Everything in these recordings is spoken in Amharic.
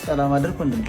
ሰላም አደርክ ወንድም።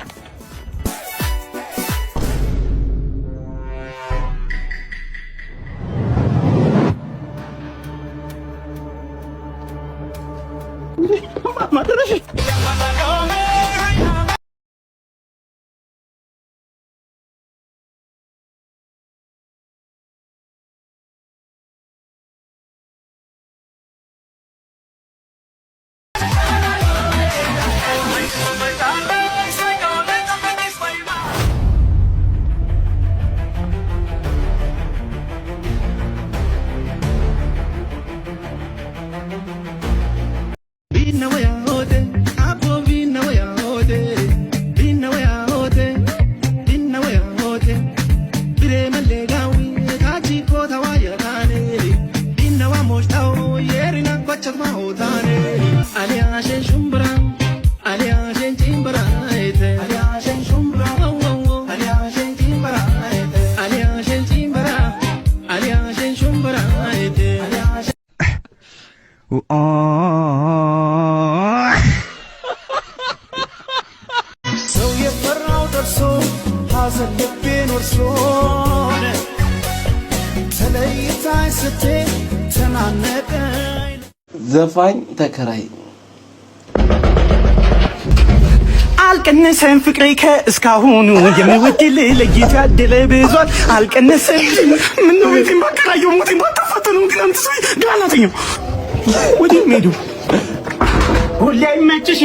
ሰው የፈራው ደርሶ ሐዘን ልቤን ወርሶን ተለይታኝ ስትሄድ ተናነቀኝ። ዘፋኝ ተከራይ። አልቀነሰም ፍቅሬ ከእስካሁኑ፣ የምወድልህ ለጌታ ያደለ ብዙል አልቀነሰም። ምነው ቤቴን ባከራየው ሞቴን ባታፋተነው፣ ግን አንተ ሰውዬ ግራ እናተኛው ወዲህ ሄዱ ሁሌ አይመችሽ።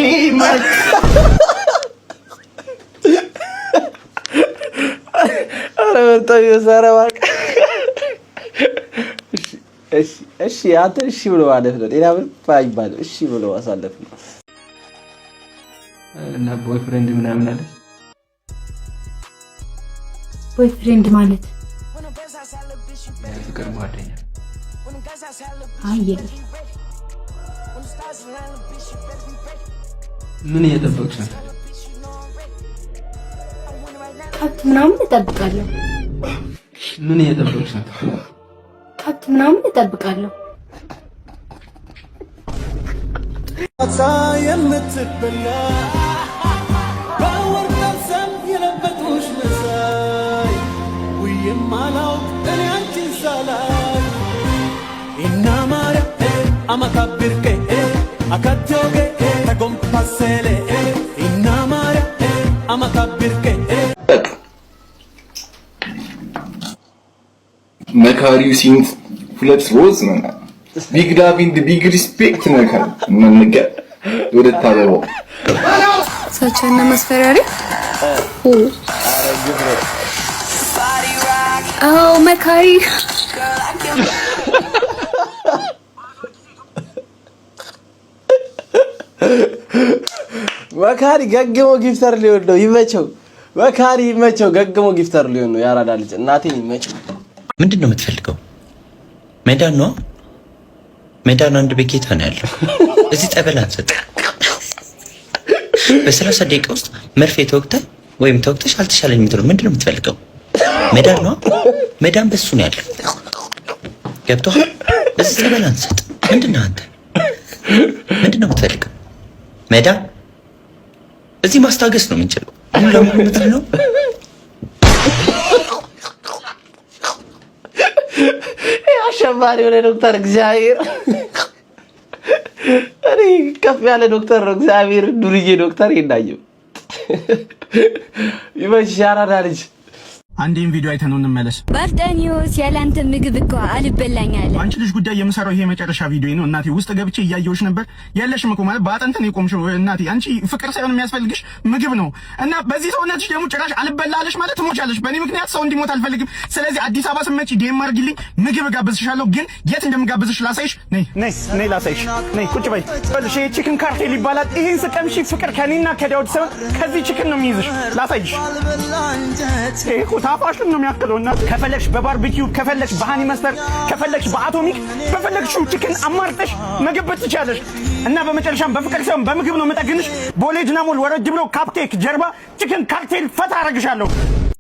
ኧረ በጣም የሰረ እባክህ። እሺ እሺ፣ አንተ እሺ ብሎ ማለት ነው። ሌላ ምንም አይባልም። እሺ ብሎ ማሳለፍ ነው። እና boyfriend ምናምን አለች። Boyfriend ማለት? የፍቅር ጓደኛ። አይ የለም። ምን እየጠበቅሽ ነው? ከብት ምናምን እጠብቃለሁ። ምን እየጠበቅሽ ነው? ከብት ምናምን እጠብቃለሁ። የምትበላ በወርቅ ጠልሰም የለበጡሽ መሳይ ውዬም አላውቅ እኔ አንቺን ሳላይ። እናማርያ አማካብርቄ አካቴኦጌ ተጎምፓሴሌ እናማርያ አማካብርቄ። መካሪው ሲንት ሁለት ሮዝ ነው። Big love and big respect መካሪ መንገ ወደ ታበበው ዛቻና ማስፈራሪያ። አዎ መካሪ። መካሪ ገግሞ gifter ሊሆን ነው። ይመቸው መካሪ ይመቸው። ገግሞ gifter ሊሆን ነው። ያራዳ ልጅ እናቴን ይመቸው። ምንድን ነው የምትፈልገው? መዳን ነው፣ መዳን አንድ በጌታ ነው ያለው። እዚህ ጠበል አንሰጥ። በ30 ደቂቃ ውስጥ መርፌ ተወግተህ ወይም ተወግተሽ አልተሻለኝ የምትለው ምንድን ነው የምትፈልገው? መዳን ነው፣ መዳን በሱ ነው ያለው። ገብቶሃል? እዚህ ጸበል አንሰጥ። ምንድን ነው አንተ ምንድን ነው የምትፈልገው? መዳን እዚህ ማስታገስ ነው የምንችለው። ሙሉ ለሙሉ ምትል ነው። አሸባሪ የሆነ ዶክተር፣ እግዚአብሔር እኔ ከፍ ያለ ዶክተር ነው። እግዚአብሔር ዱርዬ ዶክተር የናየም። ይመችሽ ያራዳ ልጅ። አንዴን ቪዲዮ አይተነው እንመለስ። ባርዳኒዮስ፣ ያላንተ ምግብ እኮ አልበላኝ አለ። አንቺ ልጅ ጉዳይ የምሰራው ይሄ የመጨረሻ ቪዲዮ ነው። እናቴ ውስጥ ገብቼ እያየሁሽ ነበር። የለሽም እኮ ማለት በአጥንት ነው የቆምሽው። እናቴ አንቺ ፍቅር ሳይሆን የሚያስፈልግሽ ምግብ ነው። እና በዚህ ሰውነትሽ ደግሞ ጭራሽ አልበላለሽ ማለት ትሞቻለሽ። በእኔ ምክንያት ሰው እንዲሞት አልፈልግም። ስለዚህ አዲስ አበባ ስትመጪ DM አድርጊልኝ፣ ምግብ እጋብዝሻለሁ። ግን የት እንደምጋብዝሽ ላሳይሽ። ነይ ነይ ነይ ላሳይሽ። ነይ ቁጭ በይ። በልሽ ይሄ chicken cartel ይባላል። ይሄን ስቀምሺ ፍቅር ከኔና ከዳውድ ሳይሆን ከዚህ chicken ነው የሚይዝሽ። ላሳይሽ። ይሄ እኮ ታፋሽን ነው የሚያክለው። እና ከፈለግሽ በ barbecue፣ ከፈለግሽ በ honey mustard፣ ከፈለግሽ በ atomic፣ በፈለግሽው chicken አማርጠሽ መገበት ትችያለሽ። እና በመጨረሻም በፍቅር ሳይሆን በምግብ ነው የምጠግንሽ። ቦሌ ድና ሞል ወረድ ብሎ ካፕቴክ ጀርባ Chicken Cartel ፈታ አረግሻለሁ።